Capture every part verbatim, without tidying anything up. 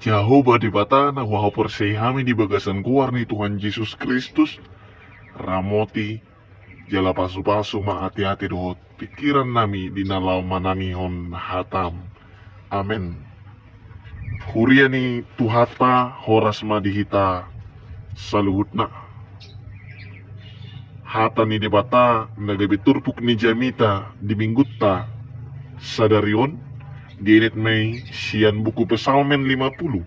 Jahowa Debata na huhaporseai hami di bagasan goar ni Tuhan Jesus Kristus, ramoti jala pasupasu ma ateate dohot pingkiran nami di na laho manangihon hatam. Amen. Huria ni Tuhanta, horas ma di hita saluhutna. Hata ni Debata na gabe turpuk ni jamita di minggunta sadari on, dienet ma i sian buku Psalmen lima puluh,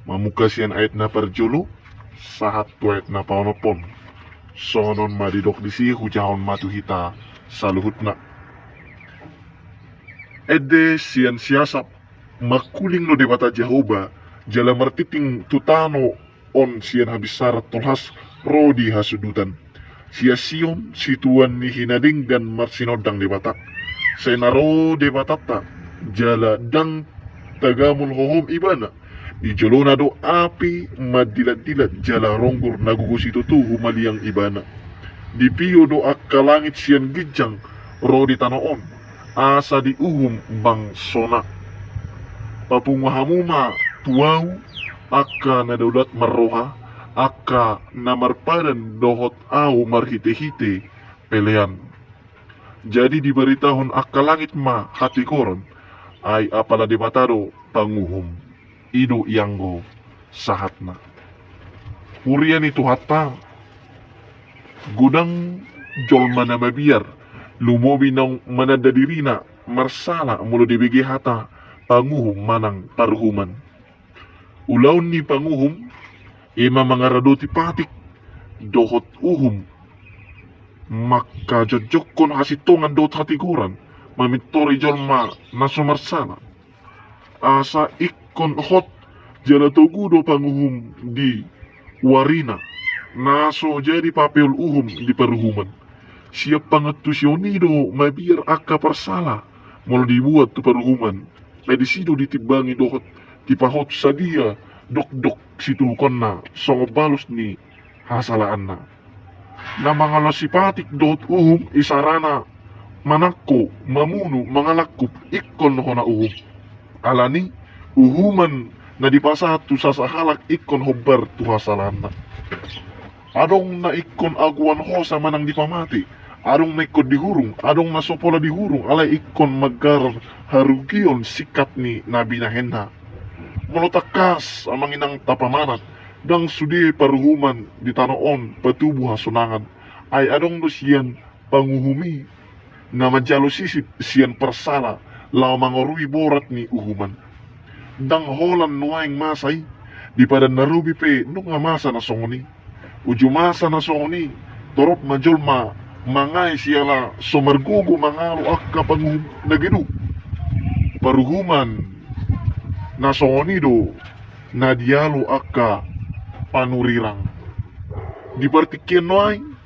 mamungka sian ayat na parjolo sahat tu ayat na paonomhon. Songon on ma didok disi, hujahahon ma tu hita saluhutna. Ende sian si Asap. Mangkuling do Debata Jahowa, jala martingting tu tano on sian habinsaran tolhas ro di hasundutan. Sian Sion, situan ni hinadenggan, marsinondang Debata. Sai na ro Debatanta, jala ndang tagamol hohom ibana. Di jolona do api mandilatdilat jala ronggur na gogo situtu humaliang ibana. Dipio do angka langit sian ginjang ro di tano on, asa diuhum bangsona. Papungu hamu ma tu ahu angka na daulat marroha, angka na marpadan dohot ahu marhitehite pelean. Jadi dibaritahon angka langit ma hatigoran, ai apala Debata do panguhum. I do ianggo sahatna. Huria ni Tuhanta, godang jolma na mabiar, lumobi naung mananda dirina marsala molo dibege hata panguhum manang paruhuman. Ulaon ni panguhum, i ma mangaradoti patik dohot uhum, mangkajotjokkon hasintongan dohot hatigoran, mamintori jolma na so marsala. Asa ingkon hot jala togu do panguhum di warina, na so jadi papeol uhum di paruhuman. Sian pangantusion i do mabiar angka parsala molo dibuat tu paruhuman. Ai disi do ditimbangi dohot dipahot sadia dokdok situhukonna songon balus ni hasalaanna. Na mangalasi patik dohot uhum isarana manangko, mamunu, mangalangkup, ingkon hona uhum. Alani uhuman na dipasahat tu sasahalak ingkon hombar tu hasalaanna. Adong na ingkon agoan hosa manang dipamate, adong na ingkon dihurung, adong na so pola dihurung, alai ingkon manggarar harugion singkat ni na binahenna. Molo tangkas, amang inang, tapamanat, ndang sude paruhuman di tano on patubu hasonangan. Ai adong do sian panguhum i na manjalo sisip sian parsala laho mangorui borat ni uhuman. Ndang holan nuaeng masa i, di padan na robi pe nunga masa na songon i. Uju masa na songon i, torop ma jolma mangae siala so margogo mangalo angka panguhum na geduk. Paruhuman na songon i do na dialo angka panurirang. Di partingkian nuaeng,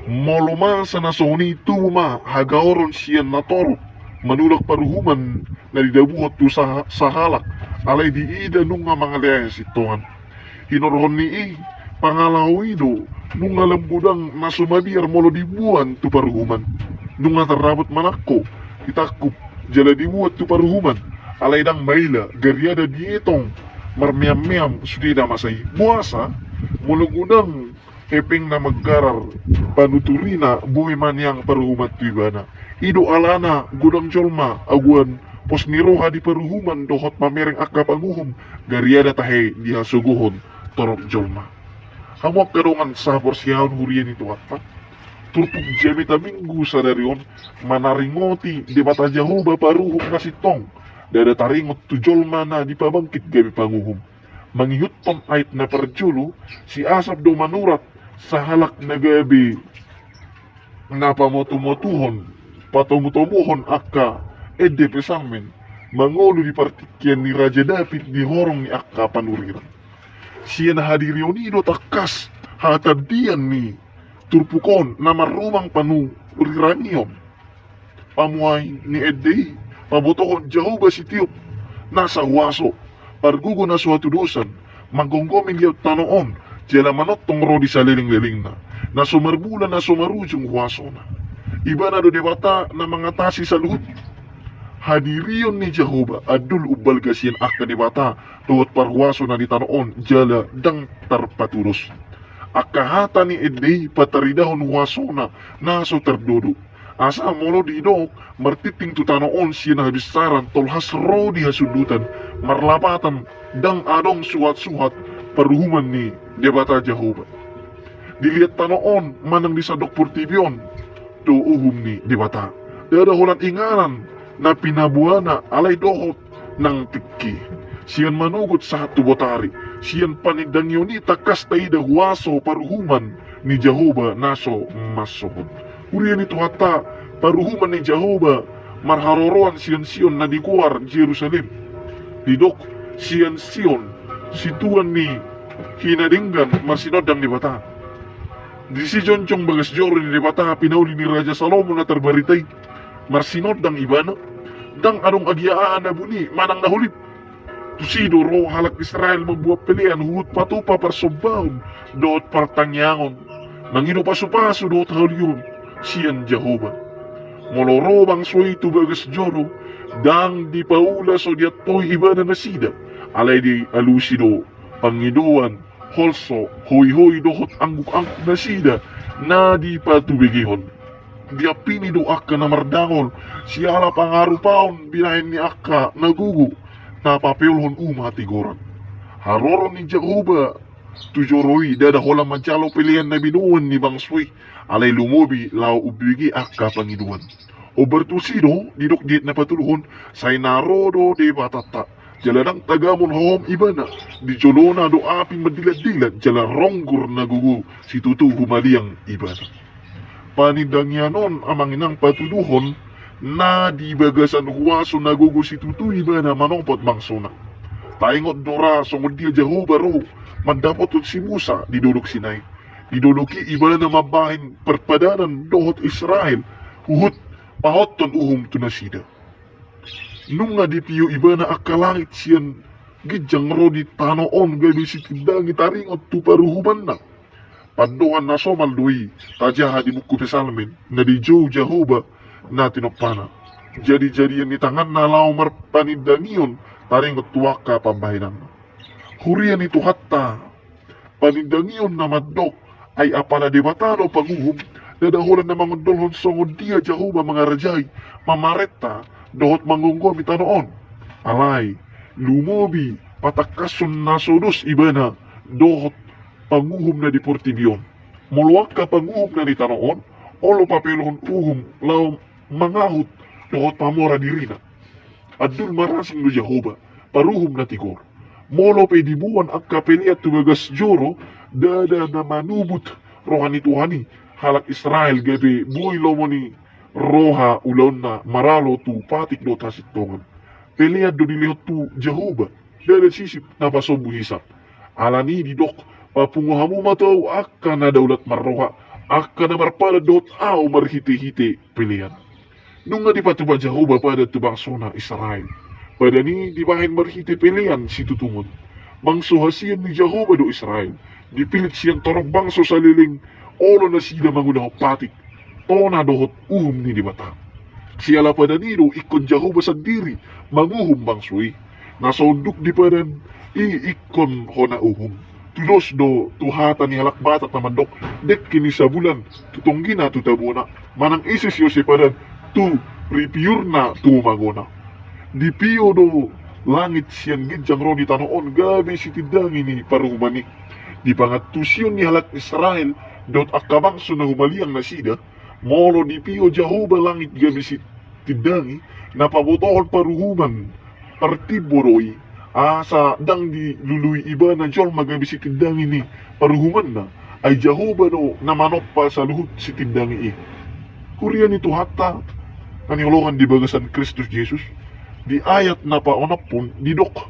molo masa na songon i, tubu ma hagaoron sian na torop manulak paruhuman na didabuhon tu saha-, sahalak, alai diida nunga mangaleai hasintongan. Hinorhon ni i, pangalaho i do nunga lam godang na so mabiar molo dibuan tu paruhuman. Nunga tardapot manangko, ditangkup, jala dibuan tu paruhuman, alai ndang maila, gariada dietong marmeammeam sude na masa i. Boasa? Molo godang hepeng na manggarar panuturina, boi ma niang paruhuman tu ibana. I do alana godang jolma agoan pos ni roha di paruhuman dohot mamereng angka panguhum, gariada tahe dihasogohon torop jolma. Hamu angka dongan sahaporseaon, huria ni Tuhanta, turpuk jamita Minggu sadari on manaringoti Debata Jahowa paruhum na sintong, ndada taringot tu jolma na dipabangkit gabe panguhum. Mangihuthon ayat na parjolo, si Asap do manurat sahalak na gabe na pamotumotuhon, patomutomuhon angka ende Psalmen, mangolu di partingkian ni Raja David di horong ni angka panurirang. Sian hadirion i do tangkas hatandian ni turpuk on na marrumang panurirangion. Pamuhai ni ende i pabotohon Jahowa sitiop nasa huaso, pargogo na so hatudosan, manggomgomi liat tano on, jala manongtong ro di salelenglelengna, na so marmula na so marujung huasona. Ibana do Debata na mangatasi saluhut Hadirion ni Jahowa andul umbalga sian angka debata dohot parhuaso na di tano on jala ndang tarpatudos. Angka hata ni ende i pataridahon huasona na so tardodo. Asa molo didok martinting tu tano on sian habinsaran tolhas ro di hasundutan, marlapatan ndang adong suhatsuhat paruhuman ni Debata Jahowa. Diliat tano on manang disandok portibi on do uhum ni Debata. Ndada holan inganan na pinaboana alai dohot nang tingki. Sian manogot sahat tu botari, sian panindangion i tangkas taida huaso paruhuman ni Jahowa na so mansohot. Huria ni Tuhanta, paruhuman ni Jahowa marharoroan sian Sion na digoar Jerusalem. Didok sian Sion, situan ni hinadenggan marsinondang Debata. Disi jongjong bagas joro ni Debata pinauli ni Raja Salomo na tarbarita i. Marsinondang ibana, ndang adong agia aha na buni manang na holip. Tusi do ro halak Israel mamboan pelean huhut patupa parsombaon dohot partangiangon, mangido pasupasu dohot haulion sian Jahowa. Molo ro bangso i tu bagas joro, ndang dipaula so diantoi ibana nasida, alai dialusi do pangidoan, holso, hoihoi dohot anggukangguk nasida na dipatubegehon. Diampini do angka na mardangol siala pangarupaon binahen ni angka na gogo na papeolhon uhum hatigoran. Haroro ni Jahowa tu joro i ndada holan manjalo pelean na binoan ni bangso i, alai lumobi laho umbege angka pangidoan. Hombar tusi do didok di ayat na patoluhon, sai na ro do Debatanta, jala ndang tagamon hohom ibana, di jolona do api mandilatdilat jala ronggor na gogo situtu humaliang ibana. Panindangian on amang inang patuduhon na di bagasan huaso na gogo situtu ibana manopot bangsona. Taingot do ra songon dia Jahowa ro mandapothon si Musa di Dolok Sinai. Di dolok i ibana mambahen parpadanan dohot Israel huhut pahothon uhum tu nasida. Nunga dipio ibana angka langit sian ginjang ro di tano on gabe sitindangi taringot tu paruhumanna. Pandohan na somal do i tajaha di buku Psalmen na dijou Jahowa na tinompana. Jadijadian ni tanganna laho marpanindangion taringot tu angka pambahenanna. Huria ni Tuhanta, panindangion na mandok, ai apala Debata do panguhum, ndada holan na mangondolhon songon dia Jahowa mangarajai, mamarenta, dohot manggomgomi tano on. Alai lumobi patangkashon na so dos ibana dohot panguhum na di portibi on. Molo angka panguhum na di tano on olo papeolhon uhum laho mangahut dohot pamora dirina. Andul marasing do Jahowa, paruhum na tigor. Molo pe diboan angka pelean tu bagas joro, ndada na manubut roha ni Tuhan i halak Israel gabe boi lomo ni roha ulaonna maralo tu patik dohot hasintongan. Pelean do dilehon tu Jahowa, ndada sisip na pasombu hisap. Alani i didok, papungu hamu ma tu ahu angka na daulat marroha, angka na marpadan dohot ahu marhitehite pelean. Nunga dipatupa Jahowa padan tu bangsona Israel. Padan i dibahen marhite pelean situtungon. Bangso hasian ni Jahowa do Israel. Dipillit sian torop bangso saleleng olo nasida mangulahon patik, tona dohot uhum ni Debata. Siala padan i do ingkon Jahowa sandiri manguhum bangso i. Na so unduk di padan i ingkon hona uhum. Tudos do tu hata ni halak Batak na mandok, dengke ni sabulan tu tonggina tu tabona, manang ise siose padan tu ripiurna tu umagona. Dipio do langit sian ginjang ro di tano on gabe sitindangi ni paruhuman i. Di pangantusion ni halak Israel dohot angka bangso na humaliang nasida, molo dipio Jahowa langit gabe sitindangi, na pabotohon paruhuman partimbo do i, asa ndang dilului ibana jolma gabe sitindangi ni paruhumanna, ai Jahowa do na manompa saluhut sitindangi i. Huria ni Tuhanta na niolohan di bagasan Kristus Jesus, di ayat na paonomhon didok,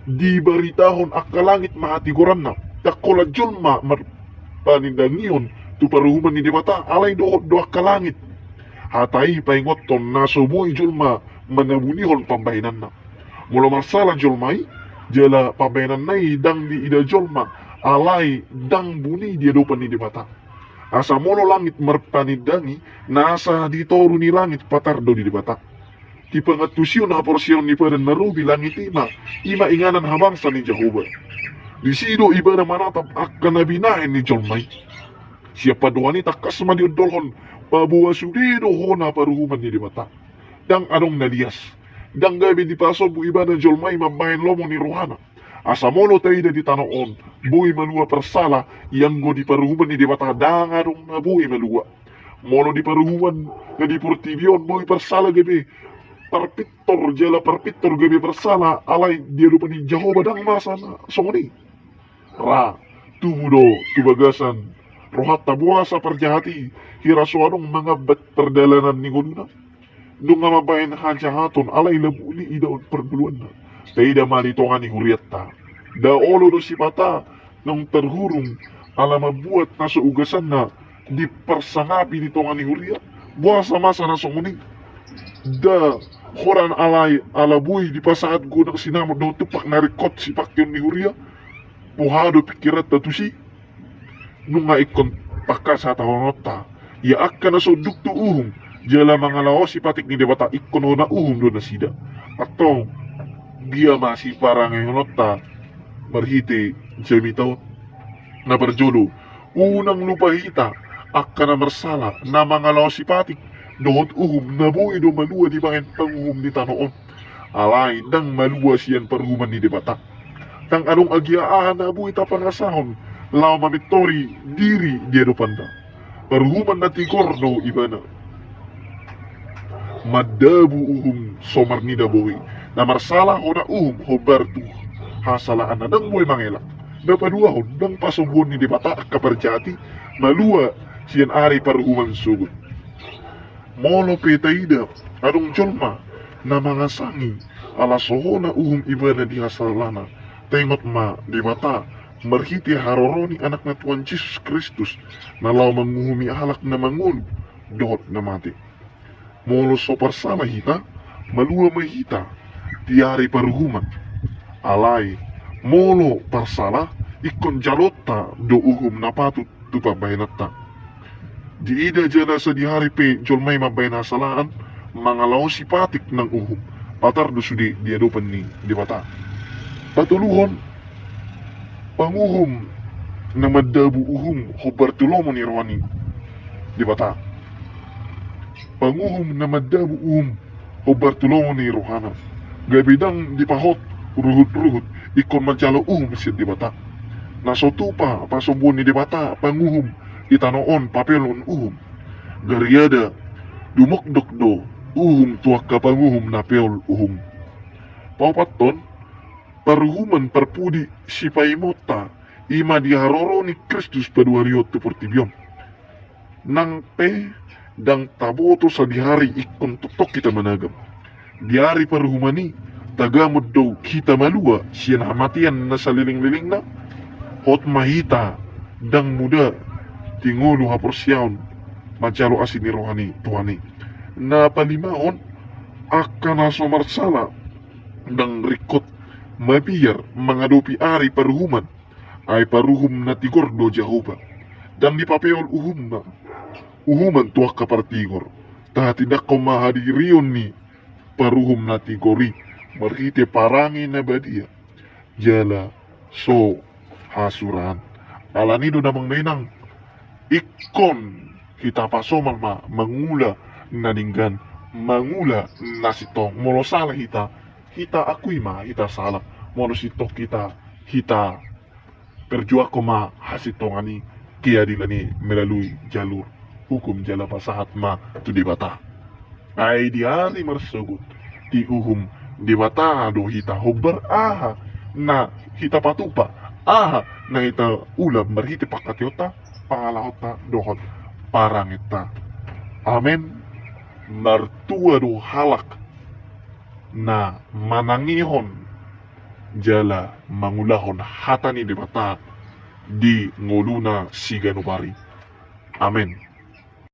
dibaritahon angka langit ma hatigoranna, ndang holan jolma marpanindangion tu paruhuman ni Debata, alai dohot do angka langit. Hata i paingothon na so boi jolma manabunihon pambahenanna. Molo marsala jolma i, jala pambahenanna i ndang diida jolma, alai ndang buni di adopan ni Debata. Asa molo langit marpanindangi, nasa di toru ni langit patar do di Debata. di pangantusion haporseaon ni padan na robi langit i ma, i ma inganan habangsa ni Jahowa. Disi do ibana manatap angka na binahen ni jolma i. Sian pandohan i tangkas ma diondolhon, paboa sude do hona paruhuman ni Debata. Ndang adong na lias. Ndang gabe dipasombu ibana jolma i mambahen lomo ni rohana. Asa molo taida di tano on, boi malua parsala, ianggo di paruhuman ni Debata ndang adong na boi malua. Molo di paruhuman na di portibi on boi parsala gabe parpintor jala parpintor gabe parsala, alai di adopan ni Jahowa ndang masa na songon i. Ra, tubu do tu bagasan rohanta boasa parjahat i, hira so adong mangambat pardalanan ni ngoluna. Nunga mambahen hajahaton alai lambok ni idaon parngoluanna. Taida ma di tonga ni hurianta. Nda olo do sipata naung tarhurung ala mambuat na so ugasanna diparsangapi di tonga ni huria. Boasa masa na songon i? Nda holan alai ala boi dipasahat godang sinamot dohot tumpak na ringkot sipangkeon ni huria. Boha do pingkiranta tusi? Nunga ingkon tangkas hatahononta, ia angka na so unduk tu uhum jala mangalaosi patik ni Debata ingkon hona uhum do nasida. Antong dia ma siparangehononta marhite jamita on? Na parjolo, unang lupa hita angka na marsala na mangalaosi patik dohot uhum na boi do malua dibahen panguhum ni tano on. Alai ndang malua sian paruhuman ni Debata. Ndang adong agia aha na boi tapangasahon laho mamintori diri di adopanna. Paruhuman na tigor do ibana. Mandabu uhum so marnida bohi. Na marsala hona uhum hombar tu hasalaanna, ndang boi mangelak. Na paduahon, ndang pasombuon ni Debata angka parjahat i malua sian ari paruhuman sogot. Molo pe taida adong jolma na mangasangi ala so hona uhum ibana di hasalaanna, taingot ma Debata marhite haroro ni Anakna Tuhan Jesus Kristus na laho manguhumi halak na mangolu dohot na mate. Molo so parsala hita, malua ma hita di ari paruhuman. Alai molo parsala, ingkon jalonta do uhum na patut tu pambahenanta. Diida jala sadihari pe jolma i mambahen hasalaan, mangalaosi patik nang uhum, patar do sude di adopan ni Debata. Patoluhon, panguhum na mandabu uhum hombar tu lomo ni roha ni Debata. Panguhum na mandabu uhum hombar tu lomo ni rohana, gabe ndang dipahot ruhut-ruhut ingkon manjalo uhum sian Debata. Na so tupa pasombuon ni Debata panguhum di tano on papeolhon uhum. Gariada dumokdok do uhum tu angka panguhum na peol uhum. Paopathon, paruhuman parpudi sipaimaonta i ma di haroro ni Kristus paduahalihon tu portibi on. Nang pe ndang taboto sadihari ingkon tongtong hita managam. Di ari paruhuman i, tagamon do hita malua sian hamatean na salelenglelengna. Hot ma hita ndang muda di ngolu haporseaon manjalo asi ni roha ni Tuhan i. Na palimahon, angka na so marsala ndang ringkot mabiar mangadopi ari paruhuman. Ai paruhum na tigor do Jahowa. Ndang dipapeol uhumna, uhuman tu angka partigor. Tahatindanghon ma hadirion ni paruhum na tigor i marhite parange na badia jala so hasuraan. Alani do damang dainang, ingkon hita pasomal ma mangula na denggan, mangula na sintong. Molo sala hita, hita akui ma hita sala. Molo sintong hita, hita perjuangkon ma hasintongan i, keadilan i melalui jalur hukum jala pasahat ma tu Debata. Ai di ari marsogot, diuhum Debata do hita hombar aha na hita patupa, aha na hita ula marhite pangkataionta, pangalahonta dohot parangenta. Amen. Martua do halak na manangihon jala mangulahon hata ni Debata di ngoluna siganup ari. Amen.